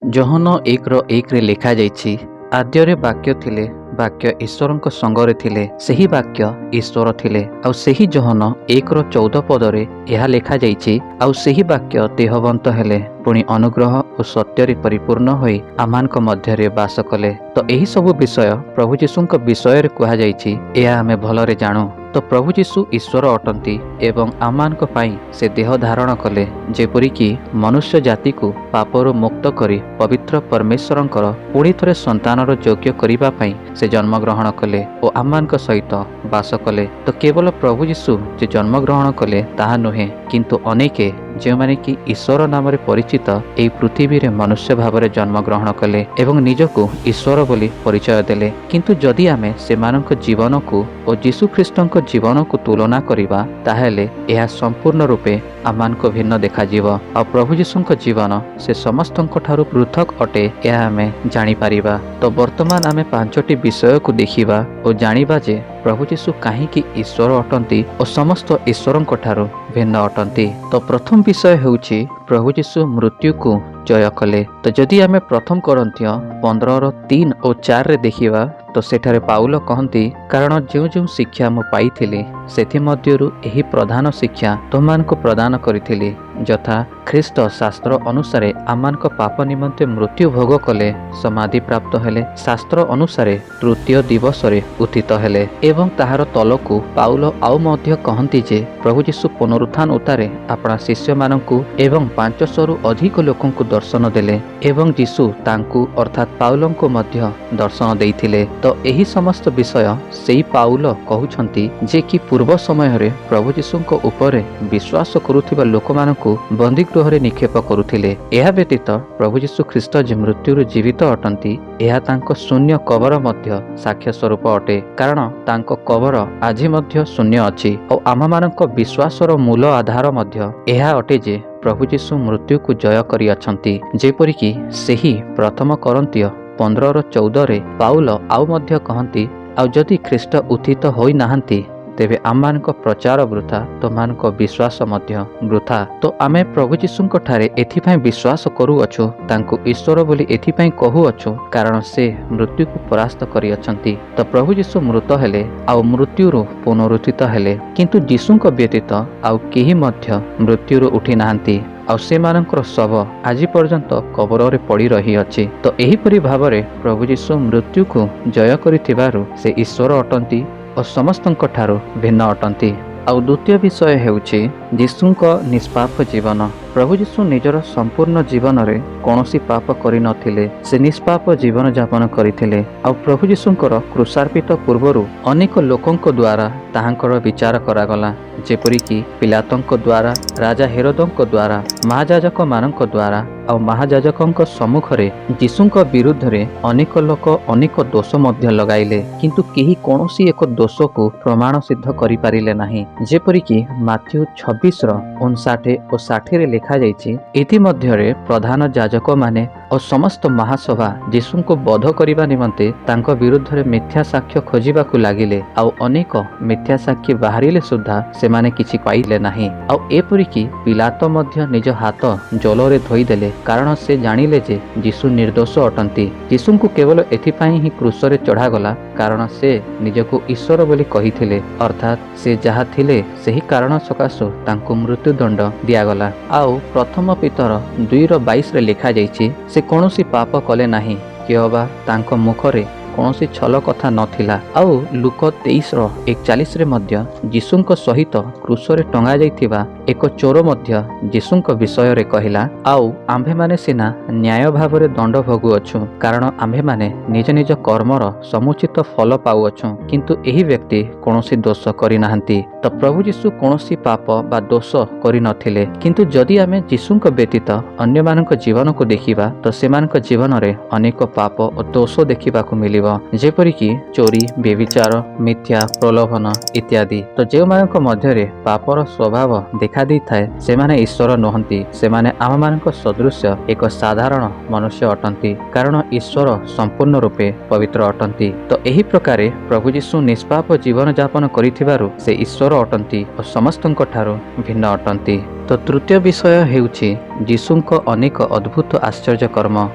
ଯୋହନ 1ର 1ରେ ଲେଖାଯାଇଛି, ଆଦ୍ୟରେ ବାକ୍ୟ ଥିଲେ, ବାକ୍ୟ ଈଶ୍ୱରଙ୍କ ସଙ୍ଗରେ ଥିଲେ, ସେହି ବାକ୍ୟ ଈଶ୍ୱର ଥିଲେ। ଆଉ ସେହି ଯୋହନ 1ର 14 ପଦରେ ଏହା ଲେଖାଯାଇଛି, ଆଉ ସେହି ବାକ୍ୟ ଦେହବନ୍ତ ହେଲେ, ପୁଣି ଅନୁଗ୍ରହ ଓ ସତ୍ୟରେ ପରିପୂର୍ଣ୍ଣ ହୋଇ ଆମମାନଙ୍କ ମଧ୍ୟରେ ବାସ କଲେ। ତ ଏହି ସବୁ ବିଷୟ ପ୍ରଭୁ ଯୀଶୁଙ୍କ ବିଷୟରେ କୁହାଯାଇଛି, ଏହା ଆମେ ଭଲରେ ଜାଣୁ। ତ ପ୍ରଭୁ ଯୀଶୁ ଈଶ୍ୱର ଅଟନ୍ତି ଏବଂ ଆମମାନଙ୍କ ପାଇଁ ସେ ଦେହ ଧାରଣ କଲେ, ଯେପରିକି ମନୁଷ୍ୟ ଜାତିକୁ ପାପରୁ ମୁକ୍ତ କରି ପବିତ୍ର ପରମେଶ୍ୱରଙ୍କର ପୁଣି ଥରେ ସନ୍ତାନର ଯୋଗ୍ୟ କରିବା ପାଇଁ ସେ ଜନ୍ମଗ୍ରହଣ କଲେ ଓ ଆମମାନଙ୍କ ସହିତ ବାସ କଲେ। ତ କେବଳ ପ୍ରଭୁ ଯୀଶୁ ଯେ ଜନ୍ମଗ୍ରହଣ କଲେ ତାହା ନୁହେଁ, କିନ୍ତୁ ଅନେକେ ଯେଉଁମାନେ କି ଈଶ୍ୱର ନାମରେ ପରିଚିତ ଏହି ପୃଥିବୀରେ ମନୁଷ୍ୟ ଭାବରେ ଜନ୍ମଗ୍ରହଣ କଲେ ଏବଂ ନିଜକୁ ଈଶ୍ୱର ବୋଲି ପରିଚୟ ଦେଲେ। କିନ୍ତୁ ଯଦି ଆମେ ସେମାନଙ୍କ ଜୀବନକୁ ଓ ଯୀଶୁ ଖ୍ରୀଷ୍ଟଙ୍କ ଜୀବନକୁ ତୁଳନା କରିବା, ତାହେଲେ ଏହା ସମ୍ପୂର୍ଣ୍ଣ ରୂପେ ଆମମାନଙ୍କୁ ଭିନ୍ନ ଦେଖାଯିବ। ଆଉ ପ୍ରଭୁ ଯୀଶୁଙ୍କ ଜୀବନ ସେ ସମସ୍ତଙ୍କ ଠାରୁ ପୃଥକ ଅଟେ, ଏହା ଆମେ ଜାଣିପାରିବା। ତ ବର୍ତ୍ତମାନ ଆମେ ପାଞ୍ଚଟି ବିଷୟକୁ ଦେଖିବା ଓ ଜାଣିବା ଯେ ପ୍ରଭୁ ଯୀଶୁ କାହିଁକି ଈଶ୍ୱର ଅଟନ୍ତି ଓ ସମସ୍ତ ଈଶ୍ୱରଙ୍କ ଠାରୁ ଭିନ୍ନ ଅଟନ୍ତି। ତ ପ୍ରଥମ ବିଷୟ ହେଉଛି, ପ୍ରଭୁ ଯୀଶୁ ମୃତ୍ୟୁକୁ ଜୟ କଲେ। ତ ଯଦି ଆମେ ପ୍ରଥମ କରିନ୍ଥୀୟ 15ର 3 ଓ 4ରେ ଦେଖିବା, ତ ସେଠାରେ ପାଉଲ କହନ୍ତି, କାରଣ ଯେଉଁ ଯେଉଁ ଶିକ୍ଷା ମୁଁ ପାଇଥିଲି, ସେଥିମଧ୍ୟରୁ ଏହି ପ୍ରଧାନ ଶିକ୍ଷା ତୁମମାନଙ୍କୁ ପ୍ରଦାନ କରିଥିଲି, ଯଥା ଖ୍ରୀଷ୍ଟ ଶାସ୍ତ୍ର ଅନୁସାରେ ଆମମାନଙ୍କ ପାପ ନିମନ୍ତେ ମୃତ୍ୟୁ ଭୋଗ କଲେ, ସମାଧି ପ୍ରାପ୍ତ ହେଲେ, ଶାସ୍ତ୍ର ଅନୁସାରେ ତୃତୀୟ ଦିବସରେ ଉତ୍ଥିତ ହେଲେ। ଏବଂ ତାହାର ତଲକୁ ପାଉଲ ଆଉ ମଧ୍ୟ କହନ୍ତି ଯେ ପ୍ରଭୁ ଯୀଶୁ ପୁନରୁତ୍ଥାନ ଉତ୍ତାରେ ଆପଣା ଶିଷ୍ୟମାନଙ୍କୁ ଏବଂ 500ରୁ ଅଧିକ ଲୋକଙ୍କୁ ଦର୍ଶନ ଦେଲେ ଏବଂ ଯୀଶୁ ତାଙ୍କୁ, ଅର୍ଥାତ୍ ପାଉଲଙ୍କୁ ମଧ୍ୟ ଦର୍ଶନ ଦେଇଥିଲେ। ତ ଏହି ସମସ୍ତ ବିଷୟ ସେଇ ପାଉଲ କହୁଛନ୍ତି, ଯେ କି ପୂର୍ବ ସମୟରେ ପ୍ରଭୁ ଯୀଶୁଙ୍କ ଉପରେ ବିଶ୍ୱାସ କରୁଥିବା ଲୋକମାନଙ୍କୁ ବନ୍ଦୀଗୃହରେ ନିକ୍ଷେପ କରୁଥିଲେ। ଏହା ବ୍ୟତୀତ ପ୍ରଭୁ ଯୀଶୁ ଖ୍ରୀଷ୍ଟ ଯେ ମୃତ୍ୟୁରୁ ଜୀବିତ ଅଟନ୍ତି, ଏହା ତାଙ୍କ ଶୂନ୍ୟ କବର ମଧ୍ୟ ସାକ୍ଷ୍ୟ ସ୍ୱରୂପ ଅଟେ, କାରଣ ତାଙ୍କ କବର ଆଜି ମଧ୍ୟ ଶୂନ୍ୟ ଅଛି। ଆଉ ଆମମାନଙ୍କ ବିଶ୍ୱାସର ମୂଳ ଆଧାର ମଧ୍ୟ ଏହା ଅଟେ ଯେ ପ୍ରଭୁ ଯୀଶୁ ମୃତ୍ୟୁକୁ ଜୟ କରିଅଛନ୍ତି। ଯେପରିକି ସେହି ପ୍ରଥମ କରିନ୍ଥୀୟ 15ର 14ରେ ପାଉଲ ଆଉ ମଧ୍ୟ କହନ୍ତି, ଆଉ ଯଦି ଖ୍ରୀଷ୍ଟ ଉତ୍ଥିତ ହୋଇନାହାନ୍ତି, ତେବେ ଆମମାନଙ୍କ ପ୍ରଚାର ବୃଥା, ତୁମମାନଙ୍କ ବିଶ୍ୱାସ ମଧ୍ୟ ବୃଥା। ତ ଆମେ ପ୍ରଭୁ ଯୀଶୁଙ୍କ ଠାରେ ଏଥିପାଇଁ ବିଶ୍ୱାସ କରୁଅଛୁ, ତାଙ୍କୁ ଈଶ୍ୱର ବୋଲି ଏଥିପାଇଁ କହୁଅଛୁ, କାରଣ ସେ ମୃତ୍ୟୁକୁ ପରାସ୍ତ କରିଅଛନ୍ତି। ତ ପ୍ରଭୁ ଯୀଶୁ ମୃତ ହେଲେ ଆଉ ମୃତ୍ୟୁରୁ ପୁନରୁତ୍ଥିତ ହେଲେ, କିନ୍ତୁ ଯୀଶୁଙ୍କ ବ୍ୟତୀତ ଆଉ କେହି ମଧ୍ୟ ମୃତ୍ୟୁରୁ ଉଠି ନାହାନ୍ତି ଆଉ ସେମାନଙ୍କର ଶବ ଆଜି ପର୍ଯ୍ୟନ୍ତ କବରରେ ପଡ଼ି ରହିଅଛି। ତ ଏହିପରି ଭାବରେ ପ୍ରଭୁ ଯୀଶୁ ମୃତ୍ୟୁକୁ ଜୟ କରିଥିବାରୁ ସେ ଈଶ୍ୱର ଅଟନ୍ତି ଓ ସମସ୍ତଙ୍କ ଠାରୁ ଭିନ୍ନ ଅଟନ୍ତି। ଆଉ ଦ୍ୱିତୀୟ ବିଷୟ ହେଉଛି ଯୀଶୁଙ୍କ ନିଷ୍ପାପ ଜୀବନ। ପ୍ରଭୁ ଯୀଶୁ ନିଜର ସମ୍ପୂର୍ଣ୍ଣ ଜୀବନରେ କୌଣସି ପାପ କରିନଥିଲେ। ସେ ନିଷ୍ପାପ ଜୀବନ ଯାପନ କରିଥିଲେ। ଆଉ ପ୍ରଭୁ ଯୀଶୁଙ୍କର କ୍ରୁଶାର୍ପିତ ପୂର୍ବରୁ ଅନେକ ଲୋକଙ୍କ ଦ୍ୱାରା ତାହାଙ୍କର ବିଚାର କରାଗଲା, ଯେପରିକି ପିଲାତଙ୍କ ଦ୍ୱାରା, ରାଜା ହେରୋଦଙ୍କ ଦ୍ୱାରା, ମହାଯାଜକମାନଙ୍କ ଦ୍ୱାରା। ଆଉ ମହାଯାଜକଙ୍କ ସମ୍ମୁଖରେ ଯୀଶୁଙ୍କ ବିରୁଦ୍ଧରେ ଅନେକ ଲୋକ ଅନେକ ଦୋଷ ମଧ୍ୟ ଲଗାଇଲେ, କିନ୍ତୁ କେହି କୌଣସି ଏକ ଦୋଷକୁ ପ୍ରମାଣ ସିଦ୍ଧ କରିପାରିଲେ ନାହିଁ। ଯେପରିକି ମାଥ୍ୟୁ 26ର 59 ଓ 60ରେ ଲେଖାଯାଇଛି, ଇତିମଧ୍ୟରେ ପ୍ରଧାନ ଯାଜକମାନେ ଓ ସମସ୍ତ ମହାସଭା ଯୀଶୁଙ୍କୁ ବଧ କରିବା ନିମନ୍ତେ ତାଙ୍କ ବିରୁଦ୍ଧରେ ମିଥ୍ୟା ସାକ୍ଷ୍ୟ ଖୋଜିବାକୁ ଲାଗିଲେ। ଆଉ ଅନେକ ମିଥ୍ୟା ସାକ୍ଷୀ ବାହାରିଲେ ସୁଦ୍ଧା ସେମାନେ କିଛି ପାଇଲେ ନାହିଁ। ଆଉ ଏପରିକି ପିଲାତ ମଧ୍ୟ ନିଜ ହାତ ଜଳରେ ଧୋଇଦେଲେ, କାରଣ ସେ ଜାଣିଲେ ଯେ ଯୀଶୁ ନିର୍ଦ୍ଦୋଷ ଅଟନ୍ତି। ଯୀଶୁଙ୍କୁ କେବଳ ଏଥିପାଇଁ ହିଁ କ୍ରୁଶରେ ଚଢ଼ାଗଲା, କାରଣ ସେ ନିଜକୁ ଈଶ୍ୱର ବୋଲି କହିଥିଲେ, ଅର୍ଥାତ୍ ସେ ଯାହା ଥିଲେ, ସେହି କାରଣ ସକାଶୁ ତାଙ୍କୁ ମୃତ୍ୟୁଦଣ୍ଡ ଦିଆଗଲା। ଆଉ ପ୍ରଥମ ପିତର 2ର 22ରେ ଲେଖାଯାଇଛି, ସେ କୌଣସି ପାପ କଲେ ନାହିଁ କିଅବା ତାଙ୍କ ମୁଖରେ କୌଣସି ଛଲ କଥା ନଥିଲା। ଆଉ ଲୁକ 23ର 41ରେ ମଧ୍ୟ ଯୀଶୁଙ୍କ ସହିତ କ୍ରୁଶରେ ଟଙ୍ଗା ଯାଇଥିବା ଏକ ଚୋର ମଧ୍ୟ ଯୀଶୁଙ୍କ ବିଷୟରେ କହିଲା, ଆଉ ଆମ୍ଭେମାନେ ସିନା ନ୍ୟାୟ ଭାବରେ ଦଣ୍ଡ ଭୋଗୁଅଛୁ, କାରଣ ଆମ୍ଭେମାନେ ନିଜ ନିଜ କର୍ମର ସମୁଚିତ ଫଳ ପାଉଅଛୁ, କିନ୍ତୁ ଏହି ବ୍ୟକ୍ତି କୌଣସି ଦୋଷ କରିନାହାନ୍ତି। ତ ପ୍ରଭୁ ଯୀଶୁ କୌଣସି ପାପ ବା ଦୋଷ କରିନଥିଲେ, କିନ୍ତୁ ଯଦି ଆମେ ଯୀଶୁଙ୍କ ବ୍ୟତୀତ ଅନ୍ୟମାନଙ୍କ ଜୀବନକୁ ଦେଖିବା, ତ ସେମାନଙ୍କ ଜୀବନରେ ଅନେକ ପାପ ଓ ଦୋଷ ଦେଖିବାକୁ ମିଳିବ। ଯେପରିକି ଚୋରି, ବ୍ୟଭିଚାର, ମିଥ୍ୟା, ପ୍ରଲୋଭନ ଇତ୍ୟାଦି। ତ ଯେଉଁମାନଙ୍କ ମଧ୍ୟରେ ପାପର ସ୍ୱଭାବ ଦେଖାଦେଇଥାଏ, ସେମାନେ ଈଶ୍ୱର ନୁହନ୍ତି। ସେମାନେ ଆମମାନଙ୍କ ସଦୃଶ୍ୟ ଏକ ସାଧାରଣ ମନୁଷ୍ୟ ଅଟନ୍ତି, କାରଣ ଈଶ୍ୱର ସମ୍ପୂର୍ଣ୍ଣ ରୂପେ ପବିତ୍ର ଅଟନ୍ତି। ତ ଏହି ପ୍ରକାରେ ପ୍ରଭୁ ଯୀଶୁ ନିଷ୍ପାପ ଜୀବନ ଯାପନ କରିଥିବାରୁ ସେ ଈଶ୍ୱର ଅଟନ୍ତି ଓ ସମସ୍ତଙ୍କ ଠାରୁ ଭିନ୍ନ ଅଟନ୍ତି। ତ ତୃତୀୟ ବିଷୟ ହେଉଛି ଯୀଶୁଙ୍କ ଅନେକ ଅଦ୍ଭୁତ ଆଶ୍ଚର୍ଯ୍ୟ କର୍ମ।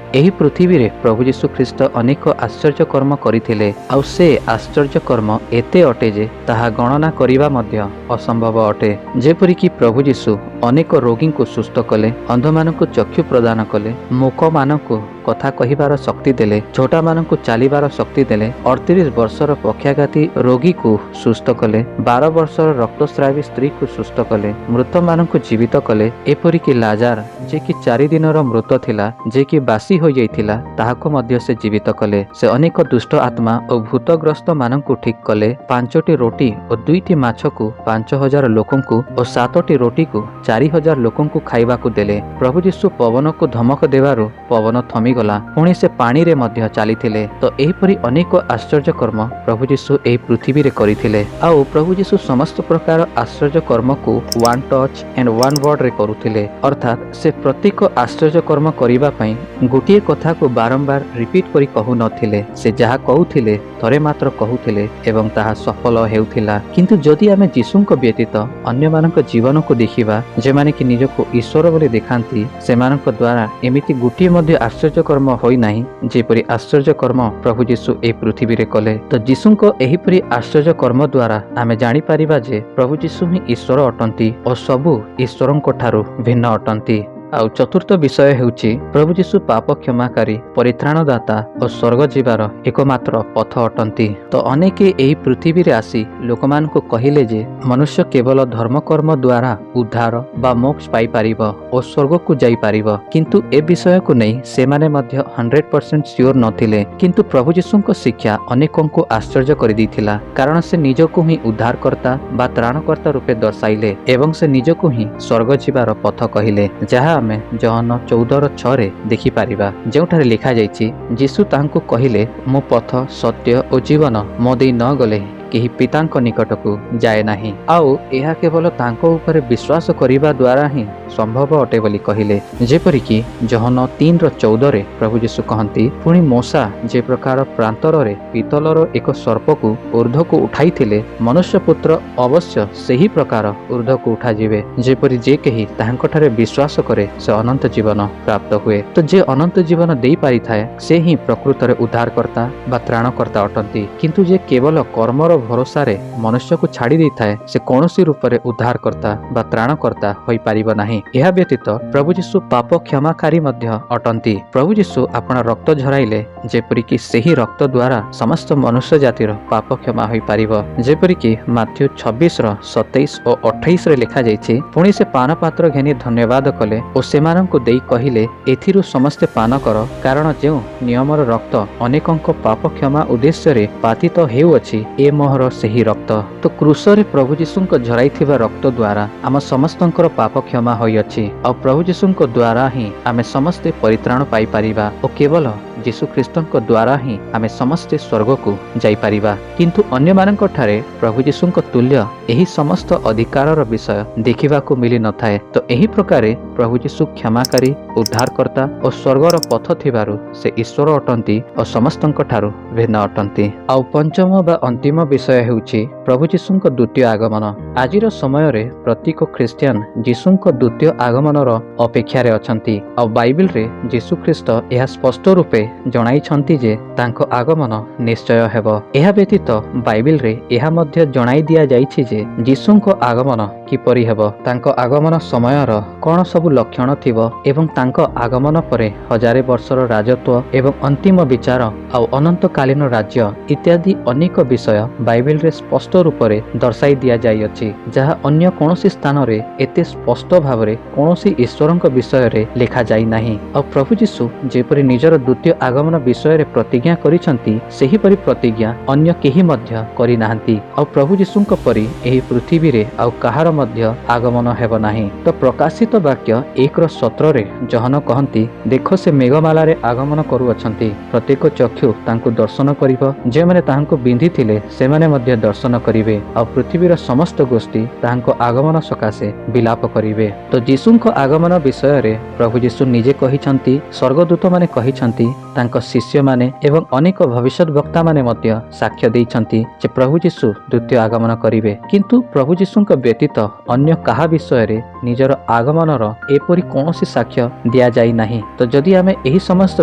ଏହି ପୃଥିବୀରେ ପ୍ରଭୁ ଯୀଶୁ ଖ୍ରୀଷ୍ଟ ଅନେକ ଆଶ୍ଚର୍ଯ୍ୟ କର୍ମ କରିଥିଲେ, ଆଉ ସେ ଆଶ୍ଚର୍ଯ୍ୟ କର୍ମ ଏତେ ଅଟେ ଯେ ତାହା ଗଣନା କରିବା ମଧ୍ୟ ଅସମ୍ଭବ ଅଟେ। ଯେପରିକି ପ୍ରଭୁ ଯୀଶୁ ଅନେକ ରୋଗୀଙ୍କୁ ସୁସ୍ଥ କଲେ, ଅନ୍ଧମାନଙ୍କୁ ଚକ୍ଷୁ ପ୍ରଦାନ କଲେ, ମୂକମାନଙ୍କୁ କଥା କହିବାର ଶକ୍ତି ଦେଲେ, ଝୋଟାମାନଙ୍କୁ ଚାଲିବାର ଶକ୍ତି ଦେଲେ, 38 ବର୍ଷର ପକ୍ଷାଘାତୀ ରୋଗୀକୁ ସୁସ୍ଥ କଲେ, 12 ବର୍ଷର ରକ୍ତସ୍ରାବୀ ସ୍ତ୍ରୀକୁ ସୁସ୍ଥ କଲେ, ମୃତମାନଙ୍କୁ ଜୀବିତ କଲେ। ଏପରିକି ଲାଜାର, ଯେ କି 4 ଦିନର ମୃତ ଥିଲା, ଯେ କି ବାସି ହୋଇଯାଇଥିଲା, ତାହାକୁ ମଧ୍ୟ ସେ ଜୀବିତ କଲେ। ସେ ଅନେକ ଦୁଷ୍ଟ ଆତ୍ମା ଓ ଭୂତଗ୍ରସ୍ତ ମାନଙ୍କୁ ଠିକ କଲେ। ପାଞ୍ଚଟି ରୋଟି ଓ ଦୁଇଟି ମାଛକୁ 5000 ଲୋକଙ୍କୁ ଓ ସାତଟି ରୋଟିକୁ 4000 ଲୋକଙ୍କୁ ଖାଇବାକୁ ଦେଲେ। ପ୍ରଭୁ ଯୀଶୁ ପବନକୁ ଧମକ ଦେବାରୁ ପବନ ଥମିଗଲା। ପୁଣି ସେ ପାଣିରେ ମଧ୍ୟ ଚାଲିଥିଲେ। ତ ଏହିପରି ଅନେକ ଆଶ୍ଚର୍ଯ୍ୟ କର୍ମ ପ୍ରଭୁ ଯୀଶୁ ଏହି ପୃଥିବୀରେ କରିଥିଲେ। ଆଉ ପ୍ରଭୁ ଯୀଶୁ ସମସ୍ତ ପ୍ରକାର ଆଶ୍ଚର୍ଯ୍ୟ କର୍ମକୁ ୱାନ୍ ଟଚ୍ ଆଣ୍ଡ ୱାନ୍ ୱାର୍ଡରେ କରୁଥିଲେ, ଅର୍ଥାତ୍ ସେ ପ୍ରତ୍ୟେକ ଆଶ୍ଚର୍ଯ୍ୟ କର୍ମ କରିବା ପାଇଁ ଗୋଟିଏ କଥାକୁ ବାରମ୍ବାର ରିପିଟ୍ କରି କହୁନଥିଲେ। ସେ ଯାହା କହୁଥିଲେ, ଥରେ ମାତ୍ର କହୁଥିଲେ ଏବଂ ତାହା ସଫଳ ହେଉଥିଲା। କିନ୍ତୁ ଯଦି ଆମେ ଯୀଶୁଙ୍କ ବ୍ୟତୀତ ଅନ୍ୟମାନଙ୍କ ଜୀବନକୁ ଦେଖିବା, ଯେଉଁମାନେ କି ନିଜକୁ ଈଶ୍ୱର ବୋଲି ଦେଖାନ୍ତି, ସେମାନଙ୍କ ଦ୍ୱାରା ଏମିତି ଗୋଟିଏ ମଧ୍ୟ ଆଶ୍ଚର୍ଯ୍ୟ କର୍ମ ହୋଇନାହିଁ, ଯେପରି ଆଶ୍ଚର୍ଯ୍ୟ କର୍ମ ପ୍ରଭୁ ଯୀଶୁ ଏହି ପୃଥିବୀରେ କଲେ। ତ ଯୀଶୁଙ୍କ ଏହିପରି ଆଶ୍ଚର୍ଯ୍ୟ କର୍ମ ଦ୍ୱାରା ଆମେ ଜାଣିପାରିବା ଯେ ପ୍ରଭୁ ଯୀଶୁ ହିଁ ଈଶ୍ୱର ଅଟନ୍ତି ଓ ସବୁ ଈଶ୍ୱରଙ୍କ ଠାରୁ ଭିନ୍ନ ଅଟନ୍ତି। ଆଉ ଚତୁର୍ଥ ବିଷୟ ହେଉଛି ପ୍ରଭୁ ଯୀଶୁ ପାପ କ୍ଷମାକାରୀ, ପରିତ୍ରାଣଦାତା ଓ ସ୍ୱର୍ଗ ଯିବାର ଏକମାତ୍ର ପଥ ଅଟନ୍ତି। ତ ଅନେକ ଏହି ପୃଥିବୀରେ ଆସି ଲୋକମାନଙ୍କୁ କହିଲେ ଯେ ମନୁଷ୍ୟ କେବଳ ଧର୍ମକର୍ମ ଦ୍ୱାରା ଉଦ୍ଧାର ବା ମୋକ୍ଷ ପାଇପାରିବ ଓ ସ୍ୱର୍ଗକୁ ଯାଇପାରିବ। କିନ୍ତୁ ଏ ବିଷୟକୁ ନେଇ ସେମାନେ ମଧ୍ୟ 100% ସିଓର ନଥିଲେ। କିନ୍ତୁ ପ୍ରଭୁ ଯୀଶୁଙ୍କ ଶିକ୍ଷା ଅନେକଙ୍କୁ ଆଶ୍ଚର୍ଯ୍ୟ କରିଦେଇଥିଲା, କାରଣ ସେ ନିଜକୁ ହିଁ ଉଦ୍ଧାରକର୍ତ୍ତା ବା ତ୍ରାଣକର୍ତ୍ତା ରୂପେ ଦର୍ଶାଇଲେ ଏବଂ ସେ ନିଜକୁ ହିଁ ସ୍ୱର୍ଗ ଯିବାର ପଥ କହିଲେ, ଯାହା ଆମେ ଯୋହନ 14:6ରେ ଦେଖିପାରିବା, ଯେଉଁଠାରେ ଲେଖାଯାଇଛି, ଯୀଶୁ ତାହାଙ୍କୁ କହିଲେ, ମୁଁ ପଥ, ସତ୍ୟ ଓ ଜୀବନ। ମୋ ଦେଇ ନ ଗଲେ କେହି ପିତାଙ୍କ ନିକଟକୁ ଯାଏ ନାହିଁ। ଆଉ ଏହା କେବଳ ତାଙ୍କ ଉପରେ ବିଶ୍ୱାସ କରିବା ଦ୍ୱାରା ହିଁ ସମ୍ଭବ ଅଟେ ବୋଲି କହିଲେ। ଯେପରିକି ଯୋହନ 3:14ରେ ପ୍ରଭୁ ଯୀଶୁ କହନ୍ତି, ପୁଣି ମୋଶା ଯେ ପ୍ରକାର ପ୍ରାନ୍ତରରେ ପିତ୍ତଳର ଏକ ସର୍ପକୁ ଉର୍ଦ୍ଧ୍ୱକୁ ଉଠାଇଥିଲେ, ମନୁଷ୍ୟ ପୁତ୍ର ଅବଶ୍ୟ ସେହି ପ୍ରକାର ଉର୍ଦ୍ଧ୍ୱକୁ ଉଠାଯିବେ, ଯେପରି ଯେ କେହି ତାହାଙ୍କଠାରେ ବିଶ୍ୱାସ କରେ, ସେ ଅନନ୍ତ ଜୀବନ ପ୍ରାପ୍ତ ହୁଏ। ତ ଯେ ଅନନ୍ତ ଜୀବନ ଦେଇପାରିଥାଏ, ସେ ହିଁ ପ୍ରକୃତରେ ଉଦ୍ଧାରକର୍ତ୍ତା ବା ତ୍ରାଣକର୍ତ୍ତା ଅଟନ୍ତି। କିନ୍ତୁ ଯେ କେବଳ କର୍ମର ଭରସାରେ ମନୁଷ୍ୟକୁ ଛାଡ଼ି ଦେଇଥାଏ, ସେ କୌଣସି ରୂପରେ ଉଦ୍ଧାରକର୍ତ୍ତା ବା ତ୍ରାଣକର୍ତ୍ତା ହୋଇପାରିବ ନାହିଁ। ଏହା ବ୍ୟତୀତ ପ୍ରଭୁ ଯୀଶୁ ପାପ କ୍ଷମାକାରୀ ମଧ୍ୟ ଅଟନ୍ତି। ପ୍ରଭୁ ଯୀଶୁ ଆପଣା ରକ୍ତ ଝରାଇଲେ, ଯେପରିକି ସେହି ରକ୍ତ ଦ୍ୱାରା ସମସ୍ତ ମନୁଷ୍ୟ ଜାତିର ପାପ କ୍ଷମା ହୋଇପାରିବ। ଯେପରିକି ମାଥ୍ୟୁ 26ର 27 ଓ 28ରେ ଲେଖାଯାଇଛି, ପୁଣି ସେ ପାନପାତ୍ର ଘେନି ଧନ୍ୟବାଦ କଲେ ଓ ସେମାନଙ୍କୁ ଦେଇ କହିଲେ, ଏଥିରୁ ସମସ୍ତେ ପାନ କର। କାରଣ ଯେଉଁ ନିୟମର ରକ୍ତ ଅନେକଙ୍କ ପାପ କ୍ଷମା ଉଦ୍ଦେଶ୍ୟରେ ପାତିତ ହେଉଅଛି, ଏ ମୋହର ସେହି ରକ୍ତ। ତ କ୍ରୁଶରେ ପ୍ରଭୁ ଯୀଶୁଙ୍କ ଝରାଇଥିବା ରକ୍ତ ଦ୍ୱାରା ଆମ ସମସ୍ତଙ୍କର ପାପ କ୍ଷମା ହୋଇଅଛି, ଆଉ ପ୍ରଭୁ ଯୀଶୁଙ୍କ ଦ୍ୱାରା ହିଁ ଆମେ ସମସ୍ତେ ପରିତ୍ରାଣ ପାଇପାରିବା ଓ କେବଳ ଯୀଶୁ ଖ୍ରୀଷ୍ଟଙ୍କ ଦ୍ୱାରା ହିଁ ଆମେ ସମସ୍ତେ ସ୍ୱର୍ଗକୁ ଯାଇପାରିବା। କିନ୍ତୁ ଅନ୍ୟମାନଙ୍କ ଠାରେ ପ୍ରଭୁ ଯୀଶୁଙ୍କ ତୁଲ୍ୟ ଏହି ସମସ୍ତ ଅଧିକାରର ବିଷୟ ଦେଖିବାକୁ ମିଳିନଥାଏ। ତ ଏହି ପ୍ରକାରେ ପ୍ରଭୁ ଯୀଶୁ କ୍ଷମାକାରୀ, ଉଦ୍ଧାରକର୍ତ୍ତା ଓ ସ୍ୱର୍ଗର ପଥ ଥିବାରୁ ସେ ଈଶ୍ୱର ଅଟନ୍ତି ଓ ସମସ୍ତଙ୍କ ଠାରୁ ଭିନ୍ନ ଅଟନ୍ତି। ଆଉ ପଞ୍ଚମ ବା ଅନ୍ତିମ ବିଷୟ ହେଉଛି ପ୍ରଭୁ ଯୀଶୁଙ୍କ ଦ୍ୱିତୀୟ ଆଗମନ। ଆଜିର ସମୟରେ ପ୍ରତ୍ୟେକ ଖ୍ରୀଷ୍ଟିଆନ ଯୀଶୁଙ୍କ ଦ୍ୱିତୀୟ ଆଗମନର ଅପେକ୍ଷାରେ ଅଛନ୍ତି। ଆଉ ବାଇବେଲରେ ଯୀଶୁ ଖ୍ରୀଷ୍ଟ ଏହା ସ୍ପଷ୍ଟ ରୂପେ ଜଣାଇଛନ୍ତି ଯେ ତାଙ୍କ ଆଗମନ ନିଶ୍ଚୟ ହେବ। ଏହା ବ୍ୟତୀତ ବାଇବେଲରେ ଏହା ମଧ୍ୟ ଜଣାଇ ଦିଆଯାଇଛି ଯେ ଯୀଶୁଙ୍କ ଆଗମନ କିପରି ହେବ, ତାଙ୍କ ଆଗମନ ସମୟର କ'ଣ ସବୁ ଲକ୍ଷଣ ଥିବ ଏବଂ ତାଙ୍କ ଆଗମନ ପରେ ହଜାରେ ବର୍ଷର ରାଜତ୍ୱ ଏବଂ ଅନ୍ତିମ ବିଚାର ଆଉ ଅନନ୍ତକାଳୀନ ରାଜ୍ୟ ଇତ୍ୟାଦି ଅନେକ ବିଷୟ ବାଇବେଲରେ ସ୍ପଷ୍ଟ ରୂପରେ ଦର୍ଶାଇ ଦିଆଯାଇଅଛି, ଯାହା ଅନ୍ୟ କୌଣସି ସ୍ଥାନରେ ଏତେ ସ୍ପଷ୍ଟ ଭାବରେ କୌଣସି ଈଶ୍ୱରଙ୍କ ବିଷୟରେ ଲେଖାଯାଇ ନାହିଁ। ଆଉ ପ୍ରଭୁ ଯୀଶୁ ଯେପରି ନିଜର ଦ୍ୱିତୀୟ ଆଗମନ ବିଷୟରେ ପ୍ରତିଜ୍ଞା କରିଛନ୍ତି, ସେହିପରି ପ୍ରତିଜ୍ଞା ଅନ୍ୟ କେହି ମଧ୍ୟ କରିନାହାନ୍ତି। ଆଉ ପ୍ରଭୁ ଯୀଶୁଙ୍କ ପରି ଏହି ପୃଥିବୀରେ ଆଉ କାହାର ମଧ୍ୟ ଆଗମନ ହେବ ନାହିଁ। ତ ପ୍ରକାଶିତ ବାକ୍ୟ 1:17ରେ ଯୋହନ କହନ୍ତି, ଦେଖ, ସେ ମେଘମାଳାରେ ଆଗମନ କରୁଅଛନ୍ତି, ପ୍ରତ୍ୟେକ ଚକ୍ଷୁ ତାଙ୍କୁ ଦର୍ଶନ କରିବ, ଯେଉଁମାନେ ତାହାଙ୍କୁ ବିନ୍ଧିଥିଲେ ସେମାନେ ମଧ୍ୟ ଦର୍ଶନ କରିବେ, ଆଉ ପୃଥିବୀର ସମସ୍ତ ଗୋଷ୍ଠୀ ତାହାଙ୍କ ଆଗମନ ସକାଶେ ବିଲାପ କରିବେ। ତ ଯୀଶୁଙ୍କ ଆଗମନ ବିଷୟରେ ପ୍ରଭୁ ଯୀଶୁ ନିଜେ କହିଛନ୍ତି, ସ୍ୱର୍ଗଦୂତମାନେ କହିଛନ୍ତି, ତାଙ୍କ ଶିଷ୍ୟମାନେ ଏବଂ ଅନେକ ଭବିଷ୍ୟତ ବକ୍ତାମାନେ ମଧ୍ୟ ସାକ୍ଷ୍ୟ ଦେଇଛନ୍ତି ଯେ ପ୍ରଭୁ ଯୀଶୁ ଦ୍ୱିତୀୟ ଆଗମନ କରିବେ। କିନ୍ତୁ ପ୍ରଭୁ ଯୀଶୁଙ୍କ ବ୍ୟତୀତ ଅନ୍ୟ କାହା ବିଷୟରେ ନିଜର ଆଗମନର ଏପରି କୌଣସି ସାକ୍ଷ୍ୟ ଦିଆଯାଇ ନାହିଁ। ତ ଯଦି ଆମେ ଏହି ସମସ୍ତ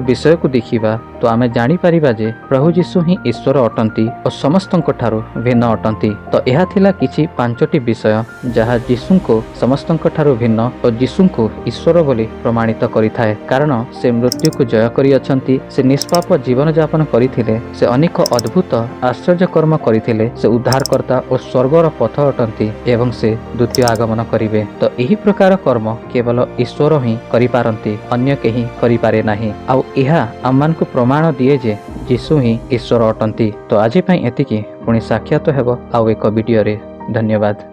ବିଷୟକୁ ଦେଖିବା, ତ ଆମେ ଜାଣିପାରିବା ଯେ ପ୍ରଭୁ ଯୀଶୁ ହିଁ ଈଶ୍ୱର ଅଟନ୍ତି ଓ ସମସ୍ତଙ୍କ ଠାରୁ ଭିନ୍ନ ଅଟନ୍ତି। ତ ଏହା ଥିଲା କିଛି 5ଟି ବିଷୟ ଯାହା ଯୀଶୁଙ୍କୁ ସମସ୍ତଙ୍କ ଠାରୁ ଭିନ୍ନ ଓ ଯୀଶୁଙ୍କୁ ଈଶ୍ୱର ବୋଲି ପ୍ରମାଣିତ କରିଥାଏ। କାରଣ ସେ ମୃତ୍ୟୁକୁ ଜୟ କରିଅଛନ୍ତି, ସେ ନିଷ୍ପାପ ଜୀବନଯାପନ କରିଥିଲେ, ସେ ଅନେକ ଅଦ୍ଭୁତ ଆଶ୍ଚର୍ଯ୍ୟ କର୍ମ କରିଥିଲେ, ସେ ଉଦ୍ଧାରକର୍ତ୍ତା ଓ ସ୍ୱର୍ଗର ପଥ ଅଟନ୍ତି ଏବଂ ସେ ଦ୍ୱିତୀୟ ଆଗମନ କରିବେ। ତ ଏହି ପ୍ରକାର କର୍ମ କେବଳ ଈଶ୍ୱର ହିଁ କରିପାରନ୍ତି, ଅନ୍ୟ କେହି କରିପାରେ ନାହିଁ। ଆଉ ଏହା ଆମମାନଙ୍କୁ ପ୍ରମାଣ ଦିଏ ଯେ ଯୀଶୁ ହିଁ ଈଶ୍ୱର ଅଟନ୍ତି। ତ ଆଜି ପାଇଁ ଏତିକି, ପୁଣି ସାକ୍ଷାତ ହେବ ଆଉ ଏକ ଭିଡ଼ିଓରେ। ଧନ୍ୟବାଦ।